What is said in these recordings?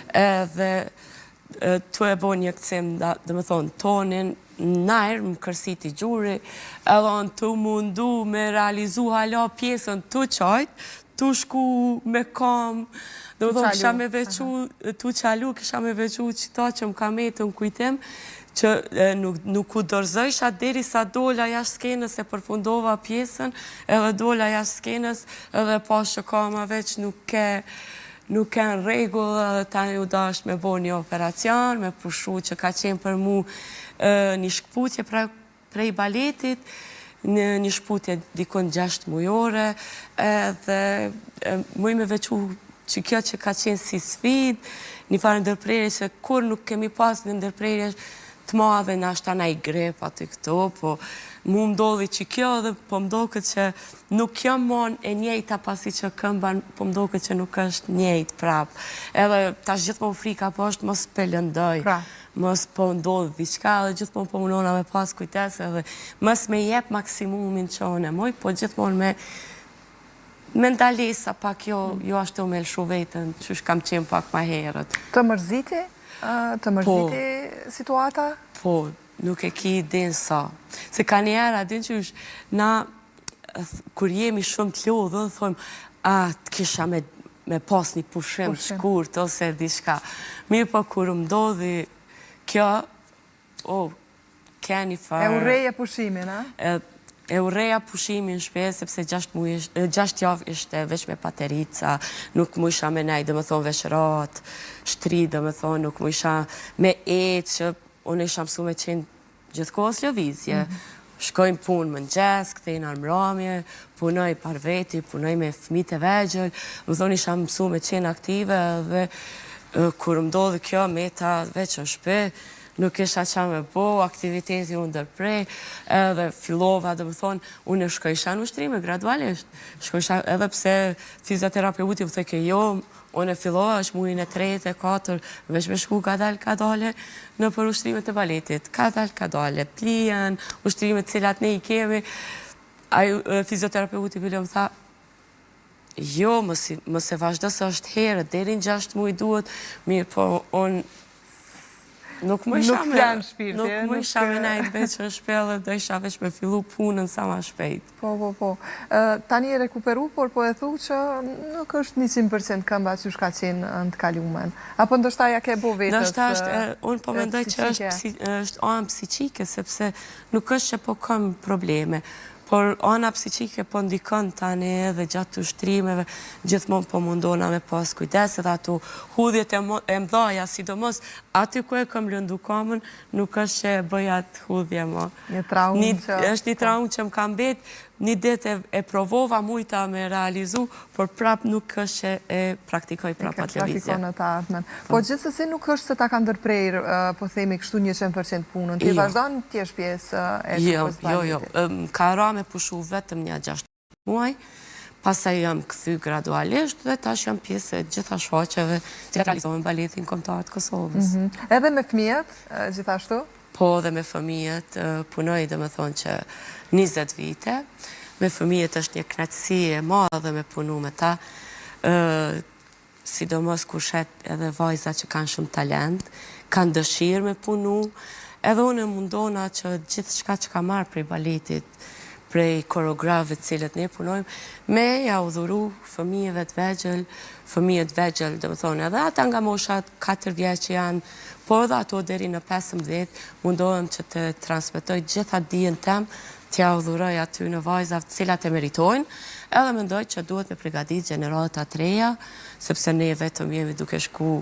Edhe tu e bo një kcim, domethonë, tonin, n'ajër më kërsiti gjuri, edhe unë tu mundu me realizu hala pjesën tu qajt, tu shku me kam, domethonë, kisha me veçu, tu çalu, kisha me veçu qëta që më ka metë në kujtim, që nuk, nuk u dorëzojsha deri sa dola jashtë skenës e përfundova pjesën, edhe dola jashtë skenës, edhe pash që kama veç nuk ke, nuk ke në rregull edhe tani u dasht me bo një operacion, me pushu që ka qenë për mu një shkëputje pra, prej baletit, në një shkëputje dikun 6 mujore, edhe muj me veçu që kjo që ka qenë si sfidë, një farë ndërprerje se kur nuk kemi pas një ndërprerje të madhe, nashta naj grip aty këto, po mu ndodhi që kjo dhe po m'doket që nuk jam mo e njejta pasi që këmba po m'doket që nuk është njejt prap. Edhe tash gjithmonë frika po është mos pe lëndoj, pra. mos po ndodh diçka edhe gjithmonë po munona me pas kujdes edhe mos me jep maksimumin që unë e muj, po gjithmonë me me ndalesa pak jo, jo ashtu me lëshu veten, qysh kam qenë pak ma herët. Të mërziti? Të mërziti po, situata? Po, nuk e ki idenë sa. Se ka njëherë, a din qysh, na, kur jemi shumë të lodhën, thojmë, a, të kisha me, me pas një pushim të shkurt, ose diçka. Mirë po, kur më ndodhi kjo, o, ke një farë... E urreje pushimin, a? E, e urreja pushimin në shpi, sepse 6 javë ishte veç me paterica, nuk mujsha me nejt, domethonë veç ratë, shtri, domethonë, nuk mujsha me ecë, që unë isha mësu me qenë gjithkohës lëvizje. Mm -hmm. Shkoj në punë mëngjes, kthehna në mramje, punoj par veti, punoj me fëmijët e vegjël, domethonë isha mësu me qenë aktive dhe kur më ndodhi kjo, meta veç në shpi, nuk kisha qa me bo, aktiviteti u ndërpre, edhe fillova, domethonë, unë shkojsha në ushtrime gradualisht, shkojsha edhe pse fizioterapeuti më thojke jo, unë fillova është mujin e tretë, e katër, veç me shku kadal, kadale në për ushtrimet e baletit, kadal, kadale, plijen, ushtrimet cilat ne i kemi, ai fizioterapeuti bile më tha, jo, mos, mos e vazhdo se është herët, deri në 6 muaj duhet, mirë, po unë nuk më isha me, shpirti, nuk më isha me nejt veç në shpi dhe do isha veç me fillu punën sa ma shpejt. Po, po, po. Tani e rekuperu, por po e thu që nuk është 100% këmba që ka qenë në të kalumen. Apo ndoshta ja ke bo vetës Ndoshta është, unë po mendoj që është, është anë psiqike, sepse nuk është që po kam probleme. Por ana psiqike po ndikon tani edhe gjatë ushtrimeve, gjithmonë po mundona me pas kujdes edhe ato hudhjet e, e mdhaja, sidomos aty ku e kam lëndu kamën, nuk është që e bëj atë hudhje mo. Një traumë që... Është një po. traumë që më ka mbet, një ditë e, e provova, mujta me realizu, por prap nuk është që e praktikoj prap atë lëvizje. Praktikon në të ardhmen. Po gjithsesi nuk është se ta ka ndërprerë, po themi kështu 100% punën. Ti jo. vazhdon të jesh pjesë e jo, jo, jo. Ka ra me pushu vetëm një 6 muaj, pastaj jam kthy gradualisht dhe tash jam pjesë e gjitha shfaqjeve që realizohen baletin kombëtar të Kosovës. Mhm. Edhe me fëmijët, gjithashtu? Po, dhe me fëmijët, punoj domethonë që 20 vite. Me fëmijët është një kënaqësi e madhe me punu me ta. Sidomos kur shet edhe vajza që kanë shumë talent, kanë dëshirë me punu. Edhe unë e mundona që gjithçka që ka marrë prej baletit, prej koreografëve të cilët ne punojmë, me ja u dhuru fëmijëve të vegjël, fëmijët vegjël, domethonë edhe ata nga moshat 4 vjeç që janë, po edhe ato deri në 15, mundohem që të transmetoj gjitha dijen tem, t'ja u dhuroj aty në vajzave të cilat e meritojnë, edhe mendoj që duhet me pregadit gjenerata të reja, sepse ne vetëm jemi duke shku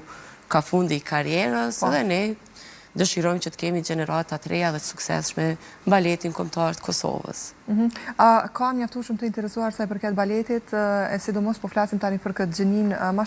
ka fundi i karrierës, po. edhe ne dëshirojmë që të kemi gjenerata të reja dhe të suksesshme në baletin kombëtar të Kosovës. Mhm. A ka mjaftueshëm të interesuar sa i përket baletit, e sidomos po flasim tani për këtë gjinin ma.